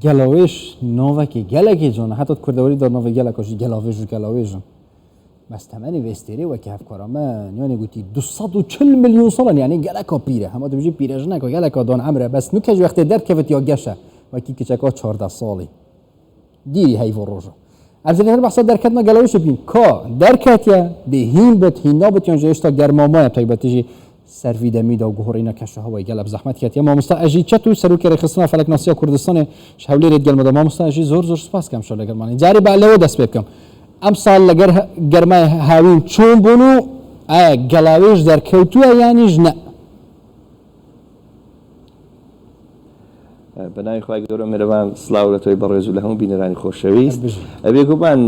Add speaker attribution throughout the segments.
Speaker 1: گەلاوێژ ناوەکی گەلەکی جوانە حتا کوردەوەری دا ناوی گەلەکە ژی گەلاوێژ و گەلاوێژن. بەس تەمەنی ڤێ ئستێرێ وەکی هەڤکارا مە یانێ گوتی 240 ملیۆن ساڵن یانی گەلەکا پیرە هەما دبژی پیرەژنەکە گەلەکا دان عەمرە بەس نوکەش وەختێ دەرکەفت یا گەشە وەکی کچەکا 14 ساڵی دیری هەیڤ و ڕۆژە. ئەم زێدەتر بەحسا دەرکەتنا گەلاوێژ بکەین کا دەرکەتیە دێ هین بت هین نابت یان ژێ هێشتا گەرما مایە تایبەتیژی سەر ڤی دەمی دا و گوهڕینا کەشوهەوای گەلەک زەحمەت کەتیە مامۆستا ئەژی چەت و سەروکی ڕێکخستنا فەلەکناسیا کوردستانێ ژ هەولێرێت گەلمەدا مامۆستا ئەژی زۆر زۆر سوپاس کەم شەو لەگەڵمانی جارێ با لەوە دەست پێ بکەم ئەمساڵ لەگەر گەرمای هاوین چۆن بوون و ئایا گەڵاوێژ دەرکەوتووە یانیش نە؟
Speaker 2: بە ناوی خوای گەورە میرەبان سڵاو لە تۆی بەڕێز و لە هەموو بینەرانی خۆشەویست. بێگومان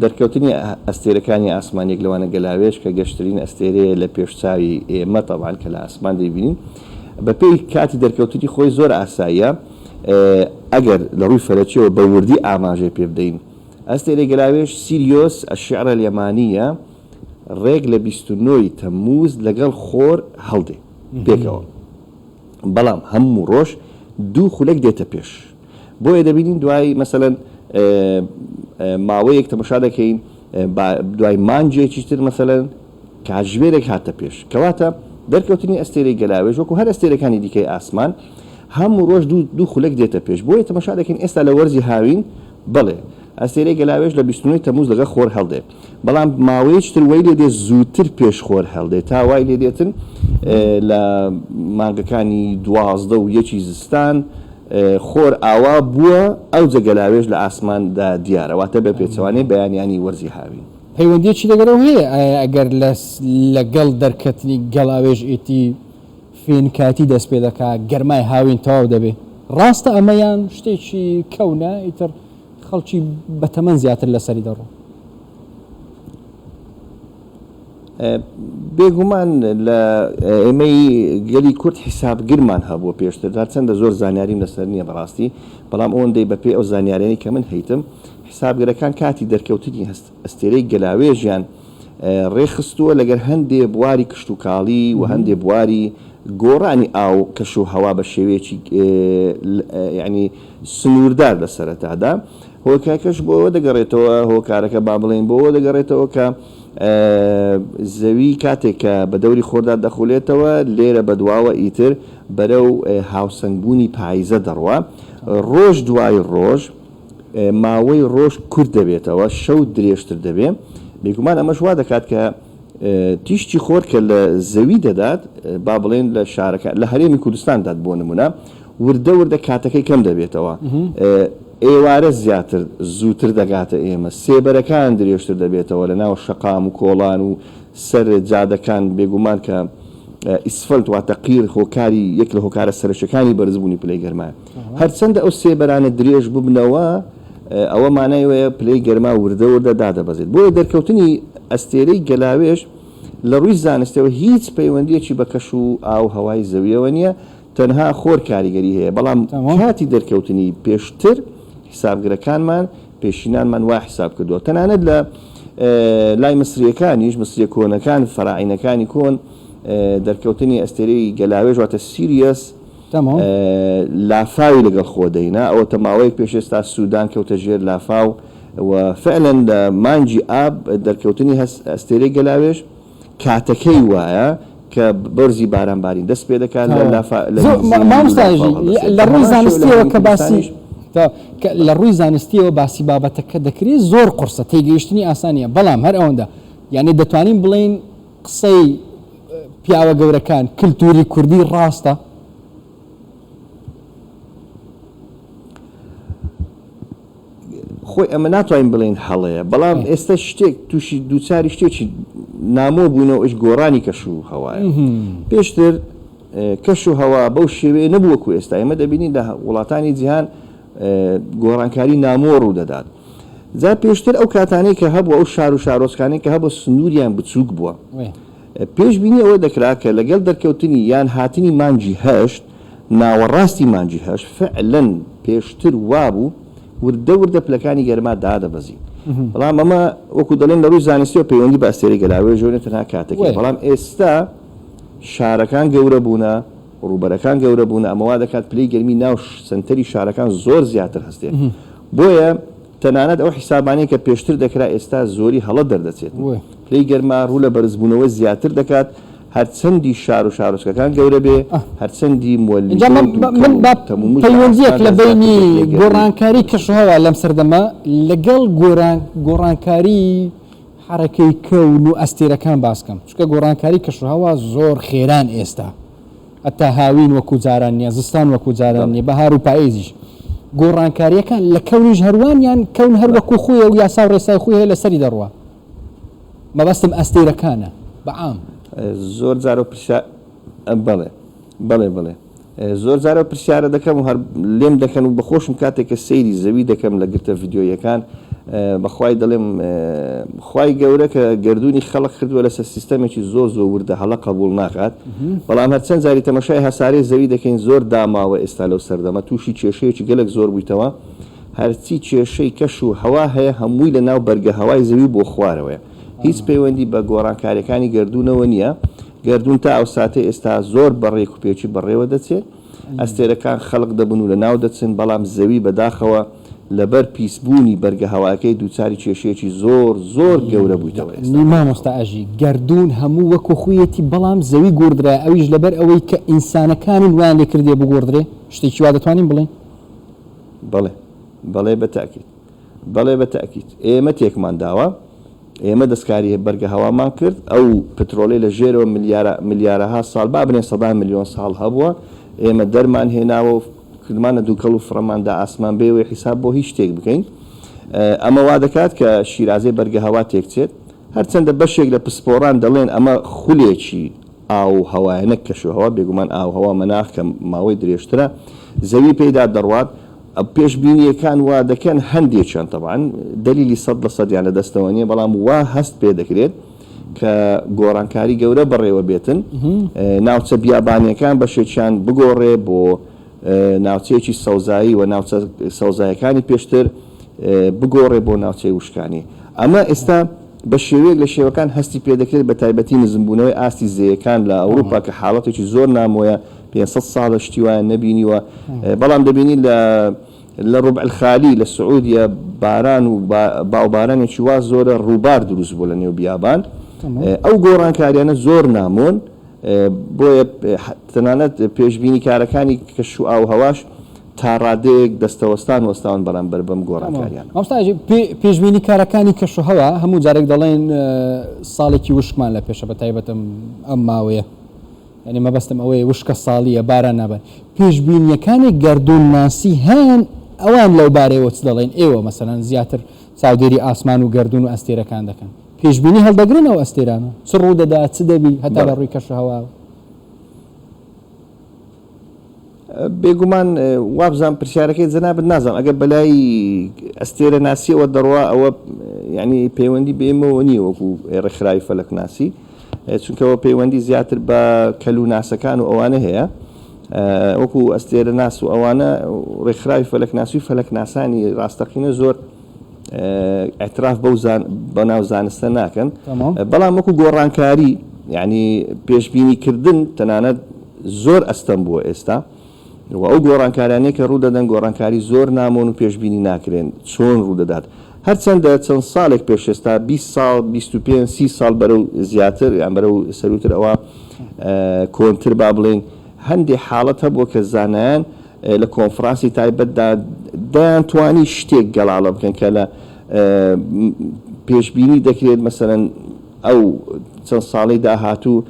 Speaker 2: دەرکەوتنی ئەستێرەکانی ئاسمان یەک لەوانە گەلاوێژ کە گەشترین ئەستێرەیە لە پێش چاوی ئێمە تەبعەن کە لە ئاسمان دەیبینین بەپێی کاتی دەرکەوتنی خۆی زۆر ئاساییە ئەگەر لە ڕووی فەلەکیەوە بە وردی ئاماژەی پێ بدەین ئەستێرەی گەلاوێژ سیریۆس الشعرە الیمانیە ڕێک لە 29 ی تەمموز لەگەڵ خۆر هەڵدێ پێکەوە. بەڵام هەموو ڕۆژ دوو خولەک دێتە پێش بۆیە دەبینین دوای مەسەلەن ماوەیەک تەمەشا دەکەین دوای مانگێکی تر مەسەلەن کاتژمێرێک هاتە پێش کەواتە دەرکەوتنی ئەستێرەی گەلاوێژ وەکو هەر ئەستێرەکانی دیکەی ئاسمان هەموو ڕۆژ دوو خولەک دێتە پێش بۆیە تەمەشا دەکەین ئێستا لە وەرزی هاوین بەڵێ ئەستێرەی گەلاوێژ لە 29 تەمووز لەگەڵ خۆر هەڵدێ بەڵام ماوەیەکی تر وای لێ دێت زووتر پێش خۆر هەڵدێ تا وای لێ دێتن لە مانگەکانی 12 و یەکی زستان خۆر ئاوا بووە ئەوجە گەلاوێژ لە ئاسماندا دیارە واتە بە پێچەوانەی بەیانیانی وەرزی هاوین.
Speaker 1: پەیوەندیەکی لەگەرەوە هەیە ئایا ئەگەر لەگەڵ دەرکەتنی گەڵاوێژ ئیتی فێنکایەتی دەست پێ دەکا گەرمای هاوین تەواو دەبێ ڕاستە ئەمە یان شتێکی کەونە ئیتر خەڵکی بەتەمەن زیاتر لەسەری دەڕۆن؟
Speaker 2: بێگومان لە ئێمەی گەلی کورد حیسابگرمان هەبووە پێشتر، هەرچەندە زۆر زانیاریم لەسەر نییە بەڕاستی، بەڵام ئەوەندەی بەپێی ئەو زانیاریانەی کە من هەیتم، حیسابگرەکان کاتی دەرکەوتنی ئەستێرەی گەلاوێژیان ڕێکخستووە لەگەر هەندێ بواری کشتوکاڵی و هەندێ بواری گۆڕانی ئاو کەش و هەوا بە شێوەیەکی یانی سنووردار لە سەرەتادا. هۆکاکەش بۆ ئەوە دەگەڕێتەوە، هۆکارەکە با بڵێین بۆ ئەوە دەگەڕێتەوە کە زەوی کاتێک کە بە دەوری خۆردا دەخولێتەوە لێرە بەدواوە ئیتر بەرەو هاوسەنگبوونی پایزە دەڕوا، ڕۆژ دوای ڕۆژ ماوەی ڕۆژ کورت دەبێتەوە، شەو درێژتر دەبێ، بێگومان ئەمەش وا دەکات کە تیشکی خۆر کە لە زەوی دەدات با بڵێین لە شارەکە لە هەرێمی کوردستان دات بۆ نمونە وردە وردە کاتەکەی کەم دەبێتەوە ئێوارە زیاتر زووتر دەگاتە ئێمە سێبەرەکان درێژتر دەبێتەوە لە ناو شەقام و کۆڵان و سەر جادەکان بێگومان کە ئیسفەلت واتە قیر هۆکاری یەک لە هۆکارە سەرەکیەکانی بەرزبوونی پلەی گەرمایە هەرچەندە ئەو سێبەرانە درێژ ببنەوە ئەوە مانای وەیە پلەی گەرما وردە وردە دادەبەزێت. بۆیە دەرکەوتنی ئەستێرەی گەلاوێژ لە ڕووی زانستیەوە هیچ پەیوەندیەکی بە کەش و ئاو هەوای زەویەوە نیە، تەنها خۆر کاریگەری هەیە، بەڵام کاتی دەرکەوتنی پێشتر حیسابگرەکانمان پێشینانمان وا حیساب کردووە. تەنانەت لە لای مسریەکانیش، مسریە کۆنەکان، فەراعینەکانی کۆن دەرکەوتنی ئەستێرەی گەلاوێژ واتە سیریەس، لافاوی لەگەڵ خۆ دەینا، ئەوەتە ماوەیەک پێش ئێستا سودان کەوتە ژێر لافاو و فعلەن لە مانگی ئاب دەرکەوتنی ئەستێرەی گەلاوێژ کاتەکەی وایە کە بەرزی باران بارین دەست پێ دەکات لە لافا لە
Speaker 1: مامۆستا لە ڕووی زانستیەوە کە باسی لە ڕووی زانستیەوە باسی بابەتەکە دەکرێت زۆر قورسە تێگەیشتنی ئاسانیە بەڵام هەر ئەوەندە یعنی دەتوانین بڵێین قسەی پیاوە گەورەکان کلتوری کوردی ڕاستە؟
Speaker 2: خۆی ئەمە ناتوانین بڵێین هەڵەیە بەڵام ئێستا شتێک تووشی دووچاری شتێکی نامۆ بووینەوە ئەویش گۆڕانی کەش و هەوایە پێشتر کەش و هەوا بەو شێوەیە نەبوو وەکو ئێستا ئێمە دەبینین لە وڵاتانی جیهان گۆڕانکاری نامۆ ڕوو دەدات جا پێشتر ئەو کاتانەی کە هەبوو ئەو شار و شارۆچکانەی کە هەبوو سنووریان بچووک بووە پێشبینی ئەوە دەکرا کە لەگەڵ دەرکەوتنی یان هاتنی مانگی هەشت، ناوەڕاستی مانگی هەشت، فعلەن پێشتر وابوو، وردە وردە پلەکانی گەرما دادەبەزین. بەڵام ئەمە وەکو دەڵێن لە ڕووی زانستیەوە پەیوەندی بە ئەستێرەی گەلاوێژەوە نیە تەنها کاتەکەیە. بەڵام ئێستا شارەکان گەورە بوونە. ڕووبەرەکان گەورە بوونە، ئەمە وا دەکات پلەی گەرمی ناو سەنتەری شارەکان زۆر زیاتر هەستێ. بۆیە تەنانەت ئەو حیسابانەی کە پێشتر دەکرا ئێستا زۆری هەڵە دەردەچێت. پلەی گەرما ڕوو لە بەرزبوونەوە زیاتر دەکات، هەرچەندی شار و شارۆچکەکان گەورە بێ، هەرچەندی
Speaker 1: ئینجا
Speaker 2: مولدە و دووکەڵ
Speaker 1: من
Speaker 2: و
Speaker 1: با
Speaker 2: تەمومژ لە
Speaker 1: پەیوەندییەک
Speaker 2: ئاسماندا
Speaker 1: لە
Speaker 2: زیاتر
Speaker 1: بەینی
Speaker 2: بێ پلەی گەرمی.
Speaker 1: گۆڕانکاری کەشوهەوا لەم سەردەمە لەگەڵ گۆڕانکاری حەرەکەی کەون و ئەستێرەکان باس کەم چونکە گۆڕانکاری کەشوهەوا زۆر خێران ئێستا هەتا هاوین وەکو جاران نیە زستان وەکو جاران
Speaker 2: بەڵێ.
Speaker 1: نیە بەهار و پایزیش گۆڕانکاریەکان لە کەونیش هەروان یان کەون هەر
Speaker 2: بەڵێ.
Speaker 1: وەکو خۆیە و یاسا و ڕێسای خۆی هەیە لەسەری دەڕوا مەبەستم ئەستێرەکانە بە عام.
Speaker 2: زۆر جار ئەو پرسیا بەڵێ بەڵێ بەڵێ. زۆر جار ئەو پرسیارە دەکەم و هەر لێم دەکەن و بەخۆشم کاتێک کە سەیری زەوی دەکەم لە گرتە ڤیدیۆییەکان بەخوای دەڵێم خوای گەورە کە گەردوونی خەڵق کردووە لەسەر سیستەمێکی زۆر زۆر وردە هەڵە قبوڵ ناکات بەڵام هەرچەند جاری تەمەشای هەسارەی زەوی دەکەین زۆر داماوە ئێستا لەو سەردەمە تووشی کێشەیەکی گەلەک زۆر بوویتەوە هەرچی کێشەی کەش و هەوا هەیە هەمووی لە ناو بەرگە هەوای زەوی بۆ خوارەوەیە هیچ پەیوەندی بە گۆڕانکاریەکانی گەردوونەوە نییە، گەردوون تا ئەو ساتەی ئێستا زۆر بە ڕێک و پێکی بەڕێوە دەچێت، ئەستێرەکان خەڵق دەبن و لەناو دەچن، بەڵام زەوی بەداخەوە لەبەر پیسبوونی بەرگە هەواکەی دووچاری کێشەیەکی زۆر زۆر گەورە بوویتەوە ئێستا
Speaker 1: یەعنی
Speaker 2: بەداخەوە.
Speaker 1: مامۆستا ئەژی، گەردوون هەموو وەکو خویەتی بەڵام زەوی گۆڕدرایە ئەویش لەبەر ئەوەی کە ئینسانەکانن وایان لێ کردیە بگۆڕدرێ؟ شتێکی وا دەتوانین بڵێین؟
Speaker 2: بەڵێ بەڵێ بە تەئکید. بەڵێ بە تەئکید. ئێمە تێکمان داوە. ئێمە دەستکاری بەرگە هەوامان کرد. ئەو پترۆلەی لە ژێرەوە ملیارە ملیارەها ساڵ با بنێن سەدان ملیۆن ساڵ هەبووە، ئێمە دەرمان هێناوە و کردمانە دووکەڵ و فڕەمان دا ئاسمان بێ ئەوەی حیساب بۆ هیچ شتێک بکەین. ئەمە وا دەکات کە شیرازەی بەرگە هەوا تێکچێت. هەرچەندە بەشێک لە پسپۆڕان دەڵێن ئەمە خولێکی ئاو و هەوایە نەک کەشوهەوا، بێگومان ئاووهەوا مەناخ کە ماوەی درێژترە زەوی پێیدا دەڕوات، پێشبینییەکان وا دەکەن هەندێکیان تەبعەن دەلیلی 100% یان لە دەستەوە نییە بەڵام وا هەست پێ دەکرێت کە گۆڕانکاری گەورە بەڕێوە بێتن ناوچە بیابانییەکان بەشێکیان بگۆڕێ بۆ ناوچەیەکی سەوزایی و ناوچە سەوزایەکانی پێشتر بگۆڕێ بۆ ناوچەی وشکانی. ئەمە ئێستا بە شێوەیەک لە شێوەکان هەستی پێدەکرێت بە تایبەتی نزمبوونەوەی ئاستی زێیەکان لە ئەوروپا کە حاڵەتێکی زۆر نامۆیە 500 ساڵە شتی وایان نەبینیوە بەڵام دەبینی لە لە ربع الخالی لە سعودیە باران و باوبارانێکی وا زۆرە ڕووبار دروست بووە لە نێو بیابان ئەو گۆڕانکاریانە زۆر نامۆن بۆیە تەنانەت پێشبینی کارەکانی کەش و ئاووهەواش تا ڕادەیەک دەستەوەستان وەستاون بەرامبەر بەم گۆڕانکاریانە.
Speaker 1: مامۆستا ئاژی، پێشبینی کارەکانی کەشوهەوا هەموو جارێک دەڵێن ساڵێکی وشکمان لە پێشە بە تایبەت ئەم ماوەیە یانی مەبەستم ئەوەیە وشکە ساڵیە باران نابارێ پێشبینیەکانی گەردوون ناسی هەن ئەوان لەو بارەیەوە چ دەڵێن ئێوە مەسەلەن زیاتر چاودێری ئاسمان و گەردوون و ئەستێرەکان دەکەن پێشبینی هەڵدەگرن ئەو ئەستێرانە چ ڕوودەدا چ دەبی هەتا لە
Speaker 2: بەڵێ.
Speaker 1: ڕووی کەشوهەواوە؟
Speaker 2: بێگومان وابزانم پرسیارەکەی جەنابت نازانم ئەگەر بەلای ئەستێرە ناسیەوە دەڕوا ئەوە یعنی پەیوەندی بە ئێمەوە نییە وەکو ڕێکخراوی فەلەکناسی چونکەوە پەیوەندی زیاتر بە کەلوناسەکان و ئەوانە هەیە وەکو ئەستێرە ناس و ئەوانە ڕێکخراوی فەلەکناسی و فەلەکناسانی ڕاستەقینە زۆر اعتراف بەو بەناو زانستە ناکەن بەڵام وەکو گۆڕانکاری یعنی پێشبینی کردن تەنانەت زۆر ئەستەم بووە ئێستا و ئەو گۆڕانکاریانەی کە ڕوودەدەن گۆڕانکاری زۆر نامۆن و پێشبینی ناکرێن چۆن ڕوودەدات هەرچەندە چەند ساڵێک پێش ئێستا 20 ساڵ 25 30 ساڵ بەرەو زیاتر یان بەرەو سەروتر ئەوە کۆنتر با بڵێین هەندێ حاڵەت هەبووە کە زانایان لە کۆنفرانسی تایبەتدا دەیانتوانی شتێک گەڵاڵە بکەن کە لە پێشبینی دەکرێت مەسەلەن ئەو چەند ساڵەی داهاتوو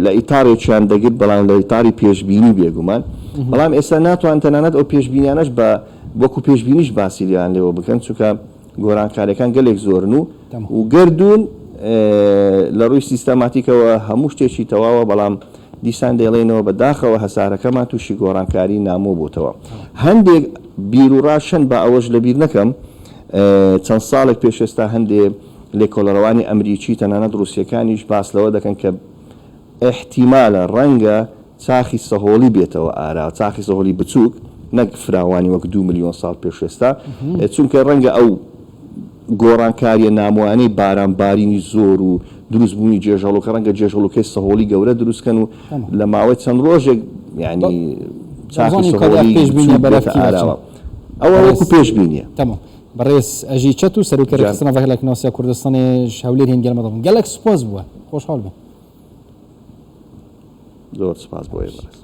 Speaker 2: لە ئیتاڕێکیان دەگرت بەڵام لە ئیتاری پێشبینی بێگومان بەڵام ئێستا ناتوان تەنانەت ئەو پێشبینیانەش بە وەکو پێشبینیش باسی لێیان لێوە بکەن چونکە گۆرانکاریەکان گەلێک زۆرن و و گەردوون لە ڕووی سیستەماتیکەوە هەموو شتێکی تەواوە بەڵام دیسان دەیڵێینەوە بە داخەوە هەسارەکەمان تووشی گۆڕانکاری نامۆ بۆتەوە هەندێک بیروڕا شەن با ئەوەش لەبیر نەکەم چەند ساڵێک پێش ئێستا هەندێ لێکۆڵەرەوانی ئەمریکی تەنانەت ڕووسیەکانیش باس لەوە دەکەن کە ئیحتیمالە، ڕەنگە، چاخی سەهۆڵی بێتەوە ئارا، چاخی سەهۆڵی بچووک، نەک فراوانی وەک 2 ملیۆن ساڵ پێش ئێستا، چونکە ڕەنگە ئەو گۆڕانکارییە نامۆیانەی باران بارینی زۆر و دروست بوونی جێژەڵوکە ڕەنگە جێژەڵوکەی سەهۆڵی گەورە دروست کەن و لە ماوەی چەند ڕۆژێک یانی چاخی سەهۆڵی بچووک بێتە ئاراوە. ئەوە وەکو پێشبینییە.
Speaker 1: تەمام. بەڕێز ئەژی چەتو سەرۆکی ڕێکخستنە ڤەکەلەکناسیا کوردستانێ ژ هەولێر هێن گەلمە دەبن. گەلەک سوپاس بووە. خۆشحاڵ بین.
Speaker 2: زۆر سوپاس بۆ ئێوە بەڕێز.